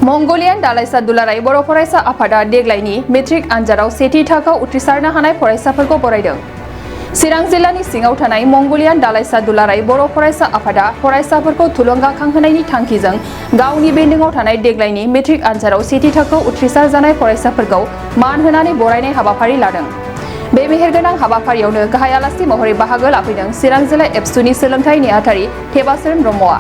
मंगलियान दालाइसा दुलाराय बर' फरायसा आफादा देग्लायनि मेट्रिक आनजादाव सेथि थाखोआव उथ्रिसारनो हानाय फरायसाफोरखौ बरायदों। चिरां जिल्लानि सिङाव थानाय मंगलियान दालाइसा दुलाराय बर' फरायसा आफादा फरायसाफोरखौ थुलुंगाखांहोनायनि थांखिजों गावनि बेन्दोंआव थानाय देग्लायनि मेट्रिक आनजादाव सेथि थाखोआव उथ्रिसार जानाय फरायसाफोरखौ मान होनानै बरायनाय हाबाफारि लादों। बे मेहेरगोनां हाबाफारियावनो गाहाय आलासि महरै बाहागो लाफैदों चिरां जिल्ला एबसुनि सोलोंथाइ नेहाथारि टेबास्रोम ब्रह्मआ।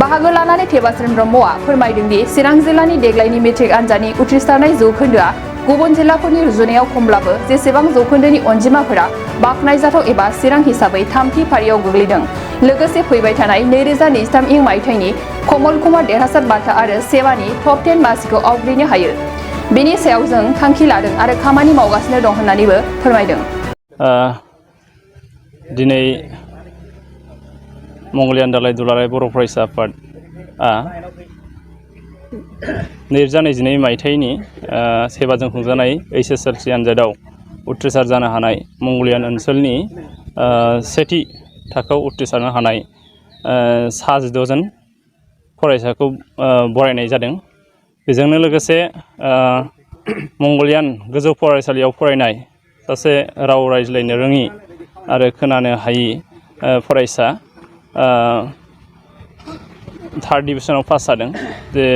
बाहागो लानानै टेबास्रोम ब्रह्मआ फोरमायदों दि चिरां जिल्लानि देग्लायनि मेट्रिक आनजादनि उथ्रिसारनाय जौखोन्दोआ गुबुन जिल्लाफोरनि रुजुनायाव खमब्लाबो जेसेबां जौखोन्दोनि अनजिमाफोरा बाखनायजाथाव एबा चिरां हिसाबै थामथि फारियाव गोग्लैदों। लोगोसे फैबाय थानाय 2023 इं मायथाइनि कमल कुमार देरहासार बान्था आरो सेबानि टप 10 मासिखौ आवग्रिनो हायो। बेनि सायाव जों थांखि लादों आरो खामानि मावगासिनो दं होननानैबो फोरमायदों। दिनै मंगलियान दालाइ दुलाराय बर' फरायसा आफादआ 2022 मायथाइनि सेबाजों खुंजानाय HSLC आनजादाव उथ्रिसार जानो हानाय मंगलियान ओनसोलनि सेथि थाखोआव उथ्रिसारनो हानाय 19 जन फरायसाखौ बरायनाय जादों। बेजोंनो लोगोसे मंगलियान गोजौ फरायसालियाव फरायनाय सासे राव रायज्लायनो रोङि आरो खोनानो हायि फरायसा थार्ड डिभिजनाव पास जादों। जे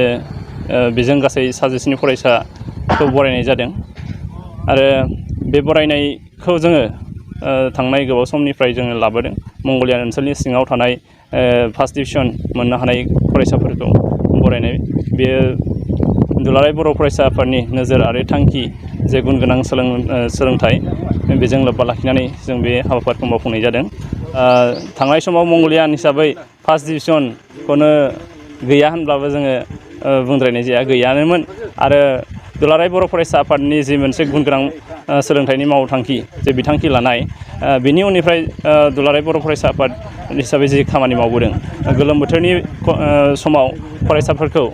बेजों गासै 27 फरायसाखौ बरायनाय जादों आरो बे बरायनायखौ जोङो थांनाय गोबाव समनिफ्राय जोङो लाबोदों। मंगलियान ओनसोलनि सिङाव थानाय फार्स्ट डिभिजन मोननो हानाय फरायसाफोरखौ बरायनाय, बेयो दुलाराय बर' फरायसा आफादनि नोजोर आरो थांखि जे गुन गोनां सोलोंथाइ बेजों लोब्बा लाखिनानै जों बे हाबाफारिखौ मावफुंनाय जादों। थांनाय समाव मंगलियान हिसाबै फार्स्ट डिभिजनखौनो गैया होनब्लाबो जोङो बुंद्रायनाय जाया, गैयानोमोन। आरो दुलाराय बर' फरायसा आफादनि जि मोनसे गुन गोनां सोलोंथाइनि मावथांखि जे बिथांखि लानाय, बिनि उननिफ्राय दुलाराय बर' फरायसा आफाद हिसाबै जि खामानि मावबोदों, गोलोम बोथोरनि समाव फरायसाफोरखौ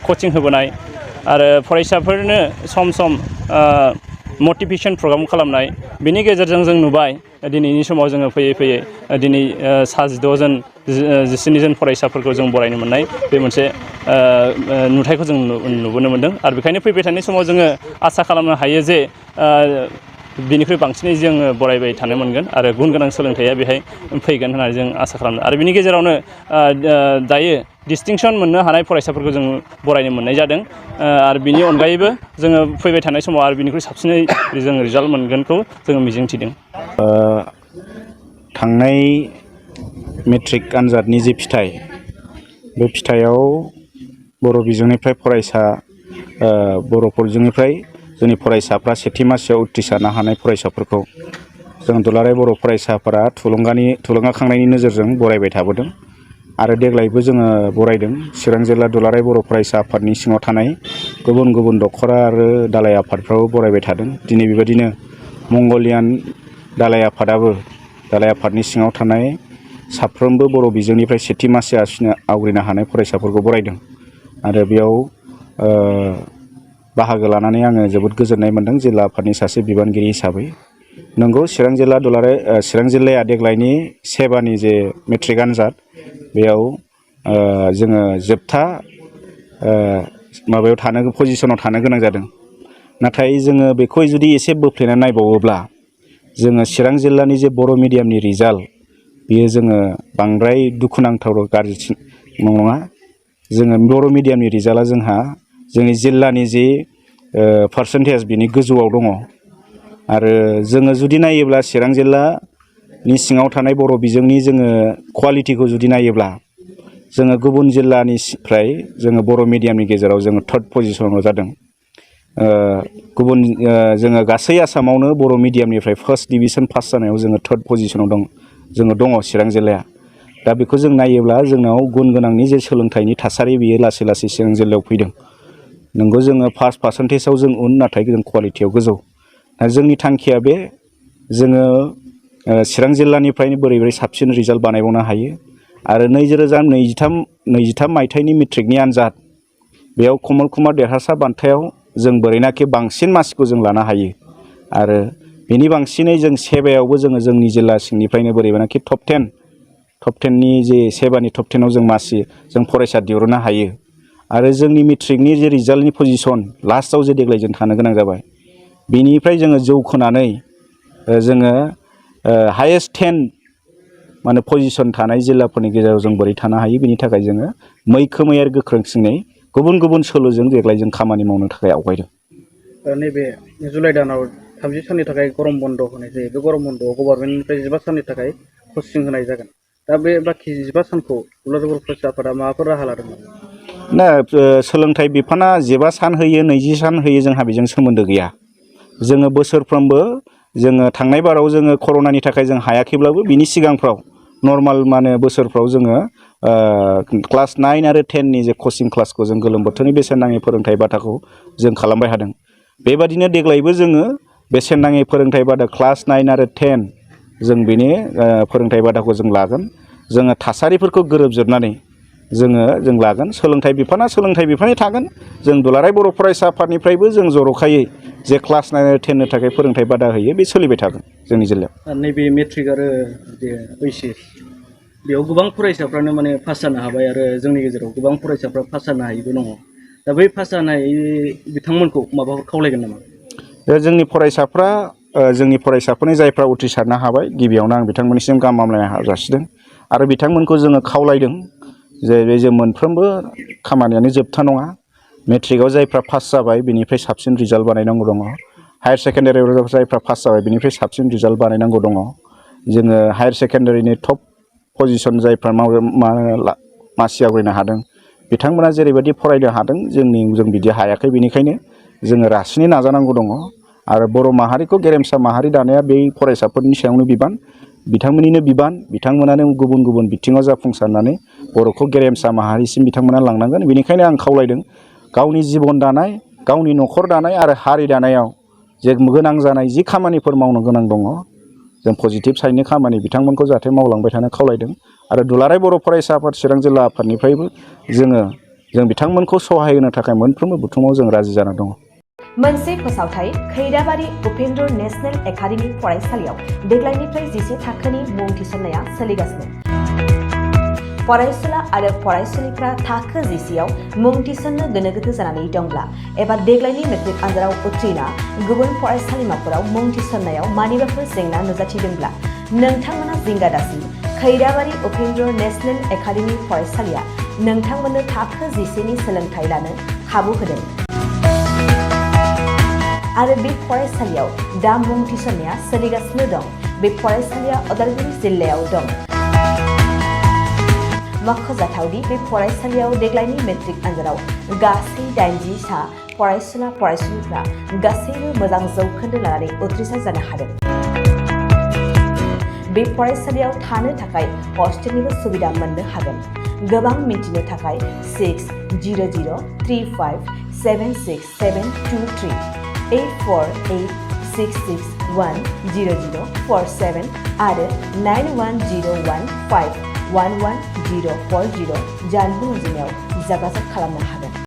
कचिं होबोनाय आरो फरायसाफोरनो सम सम मटिभेसन प्रग्राम खालामनाय, बिनि गेजेरजों जों नुबाय दिनैनि समाव जोङो फैयै फैयै दिनै 19 जन 19 जन फरायसाफोरखौ जों बरायनो मोननाय बे मोनसे नुथायखौ जों नुबोनो मोन्दों। आरो बेखायनो फैबाय थानाय समाव जोङो आसा खालामनो हायो जे बिनिख्रुइ बांसिनै जोङो बरायबाय थानो मोनगोन आरो गुन गोनां सोलोंथाइया बेहाय फैगोन होननानै जों आसा खालामदों। आरो बिनि गेजेरावनो दायो डिस्टिंसन मोननो हानाय फरायसाफोरखौ जों बरायनो मोननाय जादों। आरो बिनि अनगायैबो जोङो फैबाय थानाय समाव आरो बिनिख्रुइ साबसिनै जों रिजाल्ट मोनगोनखौ जोङो मिजिंथिदों। थांनाय मेट्रिक आनजादनि जे फिथाइ, बे फिथाइयाव बर' बिजोंनिफ्राय बर' बिजोंनिफ्राय जोंनि फरायसाफ्रा सेथि मासियाव उथ्रिसारनो हानाय फरायसाफोरखौ जों दुलाराय बर' फरायसाफोरा थुलुंगाखांनायनि नोजोरजों बरायबाय थाबोदों। आरो देग्लायबो जोङो बरायदों। चिरां जिल्ला दुलाराय बर' फरायसा आफादनि सिङाव थानाय गुबुन गुबुन दखरा आरो दालाइ आफादफ्राबो बरायबाय थादों। दिनै बेबायदिनो मंगलियान दालाइ आफादनि सिङाव थानाय साफ्रोमबो बर' बिजोंनिफ्राय सेथि मासि आवग्रिनो हानाय फरायसाफोरखौ बरायदों। आरो बेयाव बाहागो लानानै आङो जोबोद गोजोननाय मोन्दों जिल्ला आफादनि सासे बिबानगिरि हिसाबै। नंगौ, चिरां जिल्लाया देग्लायनि सेबानि जे मेट्रिक आनजाद, बेयाव जोङो जोबथा पजिसनाव थानो गोनां जादों। नाथाय जोङो बेखौ जुदि एसे बोफ्लेनानै नायबावोब्ला जोङो चिरां जिल्लानि जे बर' मिडियामनि रिजाल्ट, बियो जोङो बांद्राय दुखुनांथाव गाज्रि नङा। जोङो बर' मिडियामनि रिजाल्टआ जोंनि जिल्लानि जि पार्सेन्टेज बिनि गोजौआव दङ। आरो जोङो जुदि नायोब्ला चिरां जिल्लानि सिङाव थानाय बर' बिजोंनि जोङो कुवालिटिखौ जुदि नायोब्ला जोङो गुबुन जिल्लानिफ्राय जोङो बर' मिडियामनि गेजेराव जोङो थार्ड पजिसनाव जादों। जोङो गासै आसामावनो बर' मिडियामनिफ्राय फार्स्ट डिभिजन पास जानायाव जोङो थार्ड पजिसनाव दङ चिरां जिल्लाया। दा बेखौ जों नायोब्ला जोंनाव गुन गोनांनि जे सोलोंथाइनि थासारि, बियो लासै लासै चिरां जिल्लायाव फैदों। नंगौ, जोङो फार्स्ट पार्सेन्टेजाव जों नाथाय जों कुवालिटियाव गोजौ। दा जोंनि थांखिया बे, जोङो चिरां जिल्लानिफ्रायनो बोरै साबसिन रिजाल्ट बानायबावनो हायो। आरो 2023 मायथाइनि मेट्रिकनि आनजाद, बेयाव कमल कुमार देरहासार बान्थायाव जों बोरैनाखि बांसिन मासिखौ जों लानो हायो। आरो बेनि बांसिनै जों सेबायावबो जोंनि जिल्ला सिंनिफ्रायनो बोरैबानाखि टप 10नि जे सेबानि टप 10आव जों फरायसा दिहुननो हायो। आरो जोंनि मेट्रिकनि जे रिजाल्टनि पजिसन लास्टआव जे देग्लाय जों थानो गोनां जाबाय बिनिफ्राय जोङो जौखोनानै जोङो हायेस्ट 10 माने पजिसन थानाय जिल्लाफोरनि गेजेराव जों बोरै थानो हायो बेनि थाखाय जोङो मैखोमै आरो गोख्रोंसिनै गुबुन गुबुन सोलोजों देग्लाय जों खामानि मावनो थाखाय आवगायदों। नैबे जुलाइ दानाव 30 साननि थाखाय गरम बन्द होनाय जायो। बे गरम बन्दआव गभर्नमेन्टनिफ्राय 15 साननि थाखाय कचिं होनाय जागोन। दा बे बाखि 15 सानखौ दुलाराय बर' फरायसा आफादा माबाफोर राहा लादों नामा? ना सोलोंथाइ बिफाना 15 सान होयो 20 सान होयो जोंहा बेजों सोमोन्दो गैया। जोङो बोसोरफ्रोमबो जोङो थांनाय बाराव जोङो कर'नानि थाखाय जों हायाखैब्लाबो बिनि सिगांफ्राव नर्माल माने बोसोरफ्राव जोङो क्लास 9 आरो 10 नि जे कचिं क्लासखौ जों गोलोम बोथोरनि बेसेन नाङै फोरोंथाइ बादाखौ जों खालामबाय थादों। बेबादिनो देग्लायबो जोङो बेसेन नाङै फोरोंथाइ बादा क्लास 9 आरो 10 जों बेनि फोरोंथाइ बादाखौ जों लागोन। जोङो थासारिफोरखौ गोरोबजोबनानै जों लागोन। सोलोंथाइ बिफाना सोलोंथाइ बिफाननि थागोन। जों दुलाराय बर' फरायसा आफादनिफ्रायबो जों जर'खायै जे क्लास 9 आरो 10 नो थाखाय फोरोंथाइ बादा होयो बे सोलिबाय थागोन जोंनि जिल्लायाव। नैबे मेट्रिक आरो ओइचएस बेयाव गोबां फरायसाफ्रानो माने पास जानो हाबाय आरो जोंनि गेजेराव गोबां फरायसाफ्रा पास जानो हायैबो दङ। दा बै पास जानाय बिथांमोनखौ माबाफोर खावलायगोन नामा? जोंनि फरायसाफोरनि जायफ्रा उथ्रिसारनो हाबाय गिबियावनो आं बिथांमोननिसिम गाहाम हामलायनाय जासिदों आरो बिथांमोनखौ जोङो खावलायदों जे बे जों मोनफ्रोमबो खामानियानो जोबथा नङा। मेट्रिकआव जायफ्रा पास जाबाय बिनिफ्राय साबसिन रिजाल्ट बानायनांगौ दङ। हायार सेकेन्डारियाव जायफ्रा पास जाबाय बिनिफ्राय साबसिन रिजाल्ट बानायनांगौ दङ। जोङो हायार सेकेन्डारिनि टप पजिसन जायफ्रा मासि आवग्रिनो हादों बिथांमोना जेरैबायदि फरायनो हादों जों बिदि हायाखै। बेनिखायनो जोङो रासिनै नाजानांगौ दङ आरो बर' माहारिखौ गेरेमसा माहारि दानाया बे फरायसाफोरनि सायावनो बिबान, बिथांमोननिनो बिबान। बिथांमोनानो गुबुन गुबुन बिथिङाव जाफुंसारनानै बर'खौ गेरेमसा माहारिसिम बिथांमोना लांनांगोन। बेनिखायनो आं खावलायदों गावनि जिबन दानाय, गावनि न'खर दानाय आरो हारि दानायाव जे गोनां जानाय जि खामानिफोर मावनो गोनां दङ जों पजिटिभ साइडनि खामानि बिथांमोनखौ जाहाथे मावलांबाय थानो खावलायदों आरो दुलाराय बर' फरायसा आफाद चिरां जिल्ला आफादनिफ्रायबो जों बिथांमोनखौ सहाय होनो थाखाय मोनफ्रोमबो बुथुमाव जों राजि जाना दङ। मोनसे फोसावथाय खैराबारि उपेन्द्र नेशनेल एकाडेमि फरायसालियाव देग्लायनिफ्राय 11 थाखोनि मुं थिसननाया सोलिगासिनो। फरायसुला आरो फरायसुलिफ्रा थाखो 11 आव मुं थिसननो गोनो गोथो जानानै दंब्ला एबा देग्लायनि मेट्रिक आनजादाव उथ्रिना गुबुन फरायसालिमाफोराव मुं थिसननायाव मानिबाफोर जेंना नुजाथिदोंब्ला नोंथांमोना जिंगा दासि। खैराबारि उपेन्द्र नेशनेल एकाडेमि फरायसालिया नोंथांमोननो थाखो 11 नि सोलोंथाइ लानो खाबु होदों आरो बे फरायसालियाव दा मुं थिसननाया सोलिगासिनो दं। बे फरायसालिया उदालगुरि जिल्लायाव दं। मख'जाथावदि बे फरायसालियाव देग्लायनि मेट्रिक आनजादाव गासै 80 सा फरायसुला फरायसुलिफ्रा गासैबो मोजां जौखोन्दो लानानै उथ्रिसार जानो हादों। बे फरायसालियाव थानो थाखाय हस्टेलनिबो सुबिदा मोननो हागोन। गोबां मिन्थिनो थाखाय 600035767723 8486610047 आरो 9101511040 जानबुं अनजिमायाव जगाजग खालामनो हागोन।